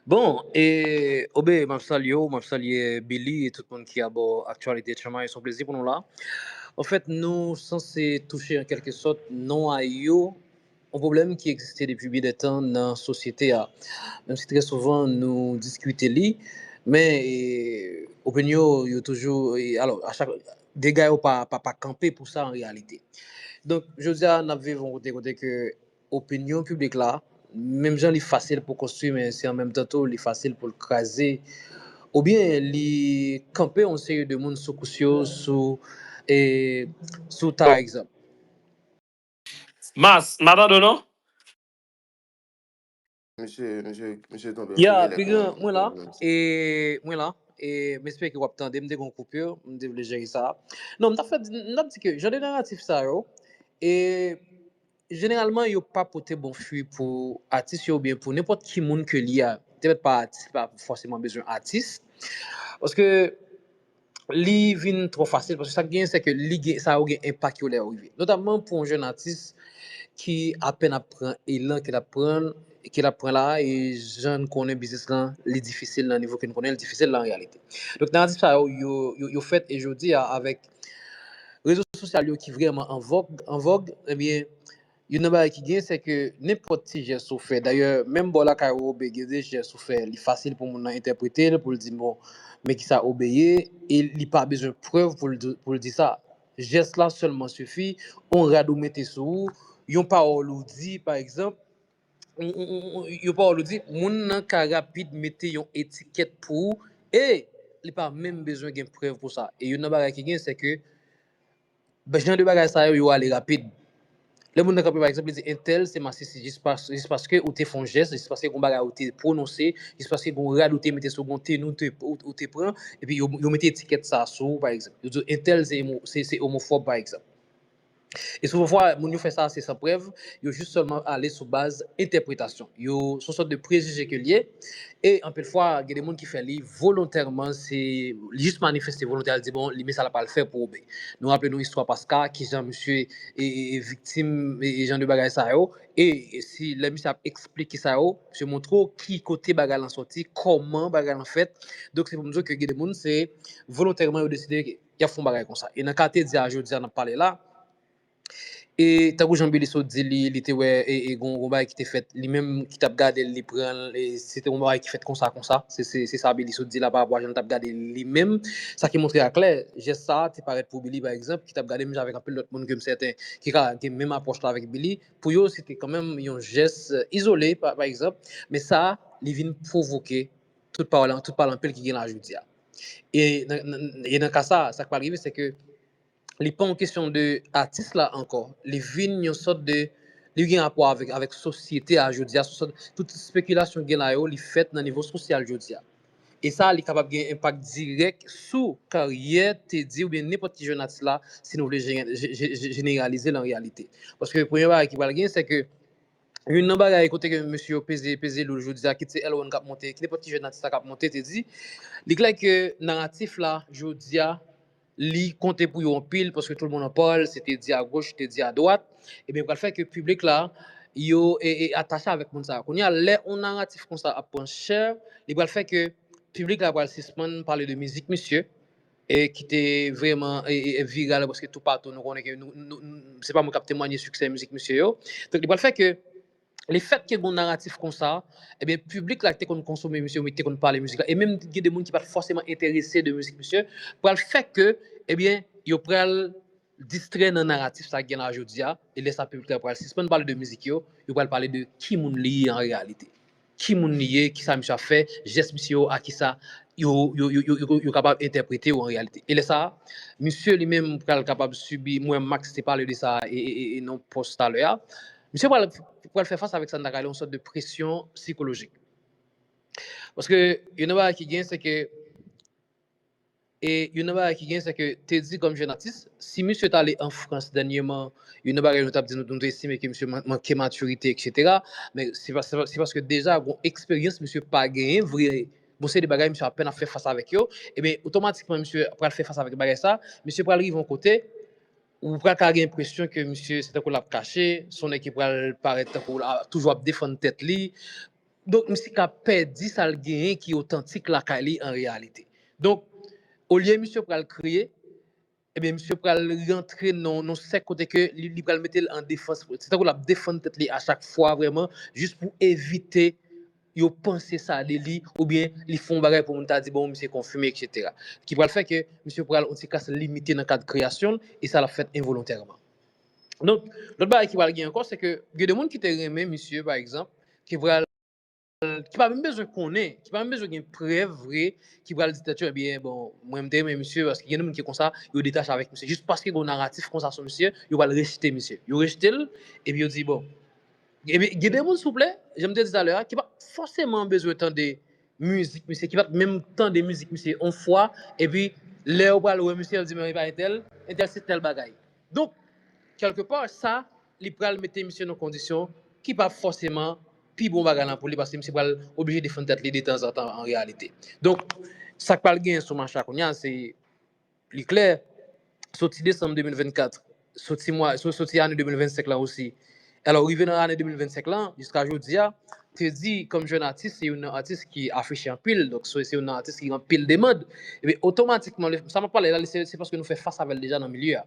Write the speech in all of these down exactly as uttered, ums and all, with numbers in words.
Bon, e Obe, m ap salye w, m ap salye Billy e tout moun ki abò Aktyalite Chanmay. Se yon plezi pou nou la. Anfèt, nou sanse touche an kèlke sòt non a yo, yon pwoblèm ki egziste depi byen de tan nan sosyete a. Menm si trè souvan nou diskite li, men e, opinyon yo toujou, e, alò, a chak, dega yo pa, pa, pa kanpe pou sa an reyalite. Donk, jodi a, n ap viv yon kote kote ke opinyon piblik la, menm jan li fasil pou konstwi, men se an menm tan tou li fasil pou l kraze. Oubyen li kanpe yon seri de moun sou kous yo, sou, e, sou ta egzanp. Mas, m pa tande w non? Misye, misye, misye tonbe. Ya, pi gran, mwen la, e, mwen la, e, m espere ke w ap tande, m te gen yon koupir, m te vle jere sa. Non, m t ap fè, m t ap di ke jan de naratif sa yo, e, jeneralman, yo pa pote bon fwi pou atis yo oubyen pou nenpòt ki moun ke li a. Te mèt pa atis, li pa fòseman bezwen atis. Paske li vin twò fasil, paske sa k genyen, se ke li gen, sa yo gen enpak yo lè yo rive. Notamman pou yon jèn atis ki apèn ap pran elan ke l ap pran, ke l ap pran la, e jan n konnen biznis lan, li difisil nan nivo ke n konnen, li difisil la an reyalite. Donk, naratif sa yo, yo, yo, yo fèt, e jodi a, avèk rezo sosyal yo ki vrèman an vòg, an vòg, ebyen, youn nan bagay ki gen, se ke nenpòt ti jès ou fè, dayè, menm bò lakay ou, oubyen gen de jès ou fè, li fasil pou moun nan entèprete l, pou l di, bon, men kisa Obe ye, e li pa bezwen prèv pou l di, pou l di sa. Jès la sèlman sifi, yon rad ou mete sou ou, yon pawòl ou di, pa egzanp, yon, yon, yon, yon, yon pawòl ou di, moun nan ka rapid mete yon etikèt pou ou, e li pa menm bezwen gen prèv pou sa. E youn nan bagay ki gen, se ke jan de bagay sa yo, yo ale rapid. Lè moun nan kanpe, pa egzanp, li di entèl se masisis, jis pas, jis paske ou te fè yon jès, jis paske gon bagay ou te pwononse, jis paske gon rad ou te mete sou, gon teni ou te, ou, ou te pran, epi yo, yo mete etikèt sa sou ou, pa egzanp. Yo di entèl se, emo- se, se omofòb, pa egzanp. E souvan fwa, moun yo fè sa, se san prèv, yo jis sèlman ale sou baz entèpretasyon. Yo, se yon sòt de prejije ke l ye, e anpil fwa, gen de moun ki fè li volontèman, se li jis manifeste volonte, al di, bon, li men sa l ap al fè pou Obe. Nou raple nou istwa Paska, kijan misye e, e, e viktim e, e jan de bagay sa yo, e, e si lè misye ap eksplike sa yo, misye montre w ki kote bagay lan sòti, kòman bagay lan fèt. Donk, se pou m di w ke gen de moun, se volontèman yo deside y ap fè yon bagay konsa. E nan ka Teddy a jodi a n ap pale la, e tankou jan Billy sot di li, li te wè e, e gon, gon bagay ki te fèt, li menm ki t ap gade l, li pran l, e se te yon bagay ki fèt konsa, konsa. Se, se, se sa Billy sot di la pa rapò a jan l t ap gade li menm. Sa ki montre a klè, jès sa a te parèt pou Billy, pa egzanp, ki t ap gade misye avèk anpil lòt moun ke m sèten ki ka gen menm apwòch la avèk Billy. Pou yo, se te kanmenm yon jès e, izole, pa, pa egzanp, men sa a, li vin pwovoke tout pawòl, tout pale anpil ki gen la jodi a. E nan, nan, e nan ka sa, sa k pral rive, se ke li pa yon kesyon de atis la ankò. Li vin yon sòt de, li gen rapò avèk, avèk sosyete a jodi a, sou sòt, tout espekilasyon gen la yo, li fèt nan nivo sosyal jodi a. E sa, li kapab gen enpak dirèk sou karyè, Teddy oubyen nenpòt ki jèn atis la, si nou vle je- je- je- jeneralize l an reyalite. Paske premye bagay ki pral gen, se ke youn nan bagay kote ke mesye yo peze, peze lou l jodi a, kit se L one k ap monte, kit nenpòt ki jèn atis la k ap monte, Teddy, li klè ke naratif la, jodi a, li konte pou yo anpil, paske tout moun an pale, se Teddy a goch, Teddy a dwat, ebyen, pral fè ke piblik la, yo e, e atache avèk moun sa a. Kounye a, lè yon naratif konsa ap pran chè, li pral fè ke piblik la pral sispann pale de mizik misye, e ki te vrèman e, e, e viral, paske toupatou nou konnen ke nou, nou, nou- se pa mwen k ap temwanye siksè mizik misye yo. Donk, li pral fè ke lefèt ke gen yon naratif konsa, ebyen, piblik la ki te konn konsome misye, ki te konn pale mizik la, e menm gen de moun ki pa t fòseman enterese de mizik misye, pral fè ke, ebyen, yo pral distrè nan naratif sa ki gen la jodi a, e lè sa piblik la pral sispann pale de mizik yo, yo pral pale de ki moun li ye an reyalite. Ki moun li ye, kisa misye ap fè, jès misye yo, a kisa yo, yo, yo, yo, yo, yo kapab entèprete yo an reyalite. E lè sa a, misye li menm pral kapab sibi, mwen Max te pale de sa e, e, e, e nan pòs talè a, misye pral, pral fè fas avèk sa n ta ka rele yon sòt de presyon sikolojik. Paske youn nan bagay ki gen, se ke, e youn nan bagay ki gen, se ke Teddy kòm jèn atis, si misye t ale an Frans dènyèman, youn nan bagay nou t ap di, nou, nou te estime ke misye man- manke matirite, etsetera. Men se pa- se pa- se paske deja gon eksperyans misye pa genyen vre, gon seri de bagay misye apèn ap fè fas avèk yo, ebyen, otomatikman misye pral fè fas avèk bagay sa, misye pral rive yon kote, ou pral ka gen enpresyon ke misye se tankou l ap kache, se yon nèg ki pral parèt tankou l a- toujou ap defann tèt li, Donk, misye ka pèdi sa l genyen ki otantik lakay li an reyalite. Donk, olye misye pral kriye, ebyen, misye pral rantre nan yon sèk kote ke li, li pral mete l an defans. Se tankou l ap defann tèt li a chak fwa vrèman, jis pou evite yo panse sa de li, oubyen li fè yon bagay pou moun ta di, bon, misye konfime, etsetera. Ki pral fè ke misye pral yon ti kras limite nan kad kreyasyon l, e sa l ap fèt envolontèman. Donk, lòt bagay ki pral gen ankò, se ke gen de moun ki te renmen misye, pa egzanp, ki pral ki pa menm bezwen konnen, ki pa menm bezwen gen prèv vre, ki pral di tèt yo, ebyen, bon, mwen m te renmen misye, paske gen de moun ki konsa, yo detache avèk misye. Jis paske gen yon naratif konsa sou misye, yo pral rejte misye. Yo rejte l, epi yo di, bon. Epi, gen de moun, souple, jan m te di talè a, ki pa fòseman bezwen tande mizik misye, ki pa t menm tande mizik misye yon fwa, epi lè yo pral wè misye, yo di, men e pa entèl, entèl se tèl bagay. Donk, kèlkepa, sa, li pral mete misye nan kondisyon ki pa fòseman pi bon bagay lan pou li, paske misye pral oblije defann tèt li detanzantan an reyalite. Donk, sa k pral genyen sou mache a kounye a, se, li klè, soti desanm de mil vennkat, soti mwa, so-, soti ane de mil vennsenk lan osi. Alò, rive nan ane de mil vennsenk lan, jiska jodi a, te di, kòm jèn atis, se youn nan atis ki afiche anpil, donk se, se youn nan atis ki gen anpil demann. Ebyen, otomatikman, le, sa m ap pale la, se, se paske nou fè fas avè l deja nan milye a.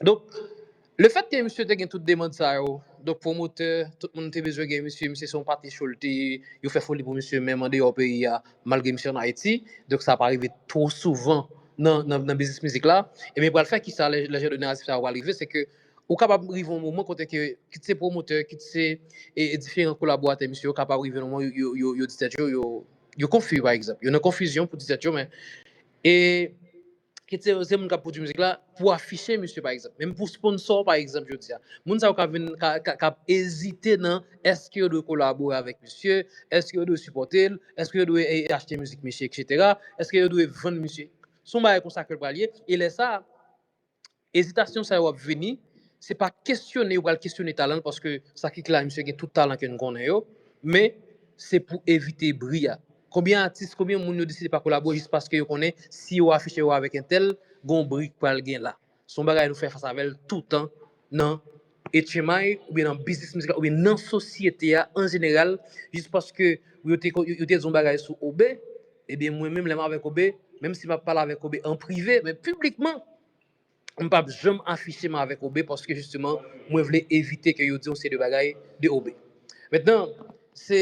Donk, lefètke misye te gen tout demann sa yo, donk pwomotè, tout moun te bezwen gen misye, misye se yon pati cho l te ye, yo fè foli pou misye menm andeyò peyi a, malgre misye ann Ayiti, donk sa pa rive twò souvan nan, nan, nan biznis mizik la. Ebyen, pral fè kisa lè, lè jan de naratif sa yo pral rive, se ke ou kapab rive yon moman kote ke, kit se pwomotè, kit se, e, e diferan kolaboratè misye yo kapab rive yon moman, yo, yo, yo, yo di tèt yo, yo, yo konfi, pa egzanp. Yo nan konfizyon pou di tèt yo, men, e, kit se, se moun k ap pwodui mizik la, pou afiche misye, pa egzanp. Menm pou sponsò, pa egzanp, jodi a. Moun sa yo ka vin, ka, ka, ka ezite nan èske yo dwe kolabore avèk misye, èske yo dwe sipòte l, èske yo dwe, e, achte mizik misye, etsetera. Èske yo dwe vann misye. Se yon bagay konsa ke l pral ye. E lè sa, ezitasyon sa yo ap vini, se pa kesyone, yo pral kesyone talan l, paske sa ki klè, misye gen tout talan ke n konnen yo, men se pou evite bri a. Konbyen atis, konbyen moun yo deside pa kolabore jis paske yo konnen si yo afiche yo avèk entèl, gon bri k pral gen la. Se yon bagay nou fè fas avè l toutan nan H M I, oubyen nan biznis mizikal, oubyen nan sosyete a an jeneral, jis paske yo te, yo, yo te di yon bagay sou Obe, ebyen, mwen menm, lè m avèk Obe, menm si m ap pale avèk Obe an prive, men piblikman, m p ap janm afiche m avèk Obe paske, jisteman, mwen vle evite ke yo di yon seri de bagay de Obe. Mentnan, se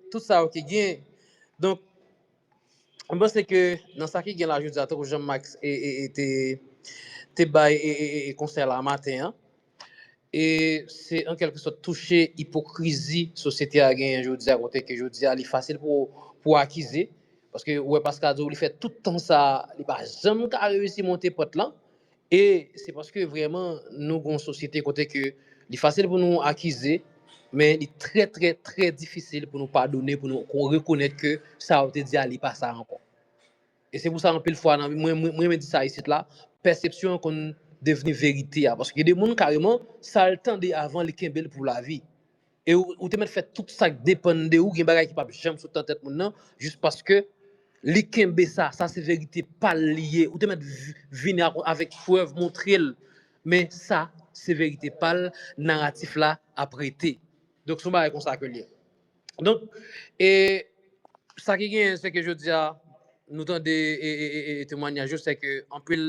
tout sa yo ki gen. Donk, m panse ke nan sa ki gen la jodi a, tankou jan Max e, e, e te, te bay e, e, e, e konsèy la maten an, e se an kèlke sòt touche ipokrizi sosyete a genyen jodi a, kote ke jodi a li fasil pou, pou akize, paske ou wè Pascal di w li fè tout tan sa, li pa janm ka reyisi monte pant lan, e se paske vrèman nou gen yon sosyete kote ke li fasil pou nou akize, men li trè, trè, trè difisil pou nou padone, pou nou kon-, rekonèt ke sa yo te di a, li pa sa ankò. E se pou sa, anpil fwa, nan, mwen, mwen, mwen renmen di sa isit la, pèsepsyon an konn devni verite a. Paske gen de moun, kareman, sa l tande avan, li kenbe l pou lavi. E ou, ou te mèt fè tout sa k depann de ou, gen bagay ki p ap janm sot nan tèt moun nan, jis paske li kenbe sa, sa se verite pa l li ye. Ou te mèt vi-, vini ak, avèk prèv, montre l. Men sa, se verite pa l, naratif la ap rete. Donk, se yon bagay konsa ke l ye. Donk, e, sa ki genyen, se ke jodi a, nou tande, e, e, e, e, temwanyaj yo, se ke anpil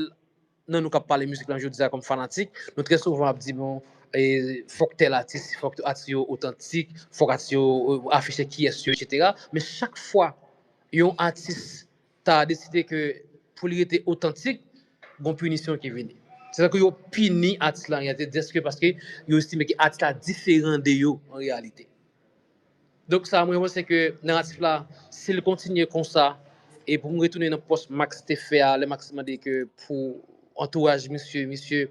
nan nou k ap pale mizik lan jodi a kòm fanatik, nou trè souvan ap di, bon, e, fòk tèl atis, fòk atis yo otantik, fòk atis yo, e, afiche kiyès yo, etsetera. Men chak fwa yon atis ta deside ke pou li rete otantik, gon pinisyon ki vini. Se tankou yo pini atis la an reyalite, dèske paske yo estime ke atis la diferan de yo an reyalite. Donk sa, mwen panse ke naratif la, si l kontinye konsa, e pou m retounen nan pòs Max te fè a, lè Max mande ke pou antouraj misye, misye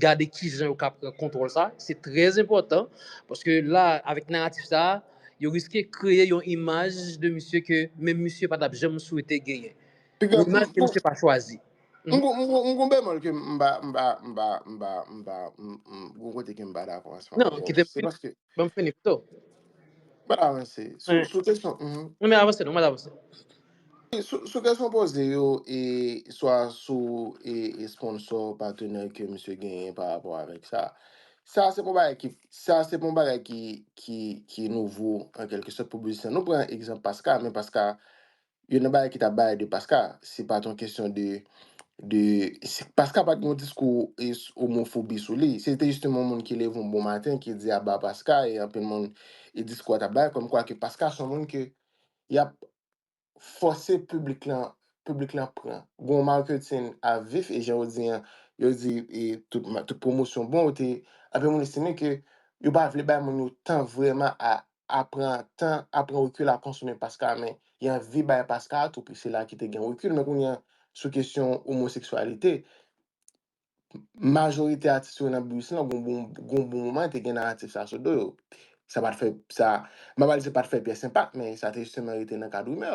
gade kijan yo ka pran kontwòl sa, se trè enpòtan, paske la, avèk naratif sa, yo riske kreye yon imaj de misye ke menm misye pa t ap janm swete genyen. Yon imaj ke misye pa chwazi. M gon, m gon, m gon bèmòl ke m pa, m pa, m pa, m pa, m pa, m, m, gon kote ke m pa dakò ansanm avè w. Non, kite m fini. Ban m fini pito. M pral avanse. Sou, sou kesyon, mhm. Non, men avanse, non, m pral avanse. Sou, sou kesyon poze yo, e swa sou, e, e sponsò, patenè ke misye genyen pa rapò avèk sa. sa se pa yon bagay ki, sa se pa yon bagay ki, ki, ki nouvo, an kèlke sòt, pou mizisyen. Nou pran egzanp Paska, men Paska, youn nan bagay ki t ap bay de Paska, se pa t yon kesyon de, de, si Paska pa t gen yon diskou e, s- omofobi sou li. Se te jisteman yon moun ki leve yon bon maten, ki di aba Paska, e anpil moun, e diskou a t ap bay, kòmkwa ke Paska se yon moun ke y ap fòse piblik lan, piblik lan pran. Gon marketing a vif, e jan yo di an, yo di e tout, ma- tout pwomosyon bon, yo te, anpil moun estime ke yo pa vle bay moun yo tan vrèman a, a pran tan, a pran rekil, a konsome Paska, men y anvi bay Paska a tou, pi se la ki te gen rekil, men kounye a, sou kesyon omoseksyalite, majorite atis yo nan biznis lan, gon bon, gon bon moman, te gen naratif sa sou do yo. Sa pa t fè, sa, m pa pral di se pa t fè pyès enpak, men sa te jisteman rete nan kad rimè.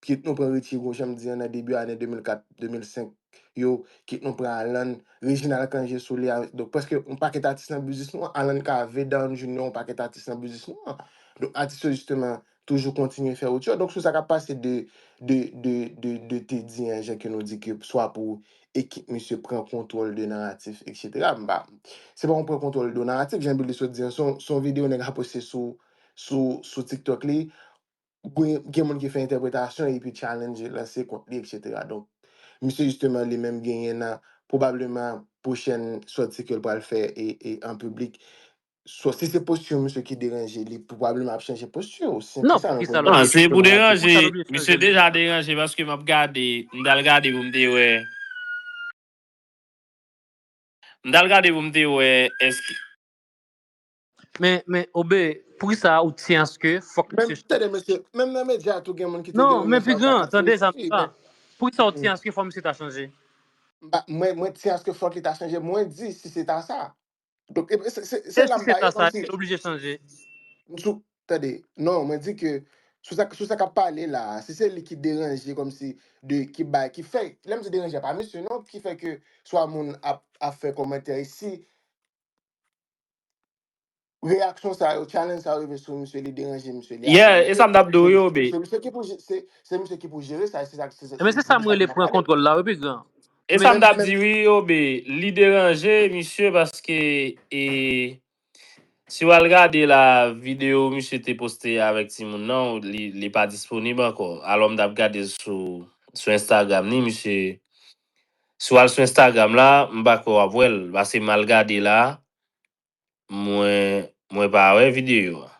Kit nou pran Richie Rouge, jan m di an, nan debi ane de mil kat, de mil senk yo, kit nou pran Alan, Reginald Cangé sou li a, donk, prèske yon pakèt atis nan biznis nou an, Alan Cavé, Down Junior, yon pakèt atis nan biznis nou an. Donk, atis yo, jisteman, toujou kontinye fè wout yo. Donk, sou sa k ap pase de, de, de, de, de te di an, jan ke nou di ke swa pou ekip misye pran kontwòl de naratif, etsetera. M pa, se pa yon pran kontwòl de naratif, jan Billy sot di an, se yon, se yon videyo nèg la poste sou, sou, sou TikTok li. Gen, gen moun ki fè entèpretasyon epi challenge lanse kont li, etsetera. Donk, misye jisteman li menm genyen nan pwobableman pwochèn sòti ke l pral fè e, e an piblik. So, si se posti misye ki deranje, li pwobableman ap chanje posti. Senp ki sa, non, pou ki sa l oblije chanje? Non, se pou deranje. Misye deja deranje paske m ap gade, m t al gade pou m te wè. M t al gade pou m te wè èske. Men, men, Obe, pou ki sa ou tyen aske fòk misye chanje? Tande, mesye, menm nan medya tou gen moun ki te gen... Non, men pi gran, tande sa, sa. Pou ki sa ou tyen aske fòk misye ta chanje? Mwen, mwen tyen aske fòk li ta chanje. Mwen di, si se ta sa. Donk, e, se, se, se la m si se ta sa, li oblije chanje. Sou, tande, non, mwen di ke sou sa, sou sa k ap pale la, si se li ki deranje kòmsi de, ki bay, ki fè, lè m di deranje, pa misye non, ki fè ke swa moun ap, ap fè kòmantè isi, reyaksyon sa yo, challenge sa yo rive sou misye, li deranje misye, li... Yeah, e sa m t ap di w, wi, Obe. Se misye ki pou je-, se, se misye ki pou jere sa, se sa, se sa... Men se sa m rele pran kontwòl la, wi, pi gran. E sa m t ap di, wi, Obe, li deranje misye paske, e, si w al gade la, videyo misye te poste avèk timoun nan, li, li pa disponib ankò. Alò, m t ap gade sou, sou Instagram ni, misye, si w al sou Instagram la, m pa kwè w ap wè l, paske m al gade la, mwen, mwen pa wè videyo a.